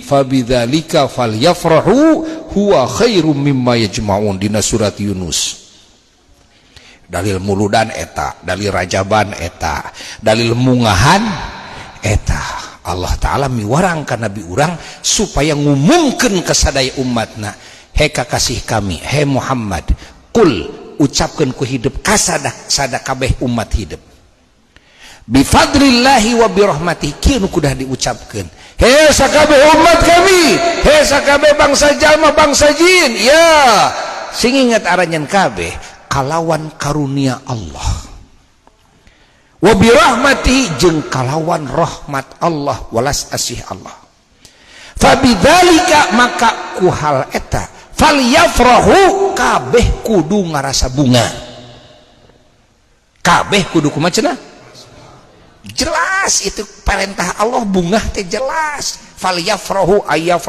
Fabidzalika falyafrahu huwa khairum mimma yajma'un, dina surat Yunus. Dalil muludan eta, dalil rajaban eta, dalil mungahan eta. Allah Ta'ala miwarang ka nabi urang supaya ngumumkeun ka sadaya umatna, "He kakasih kami, he Muhammad, qul, ucapkeun ku hidup ka sada kabeh umat hidup, bifadlillahi wa birahmatihi." Kieu nu kudah diucapkeun, "He sakabeh umat kami, he sakabeh bangsa jalma, bangsa jin, ya sing inget aranjeun kabeh, kalawan karunia Allah, wa birahmatihi, jeung kalawan rahmat Allah, welas asih Allah, fabidzalika, maka ku hal eta, falyafrahu, kabeh kudu ngarasa bunga, kabeh kudu kumaha cenah." Jelas itu perintah Allah, bungah teh jelas. Falyafrahu ayafrahu.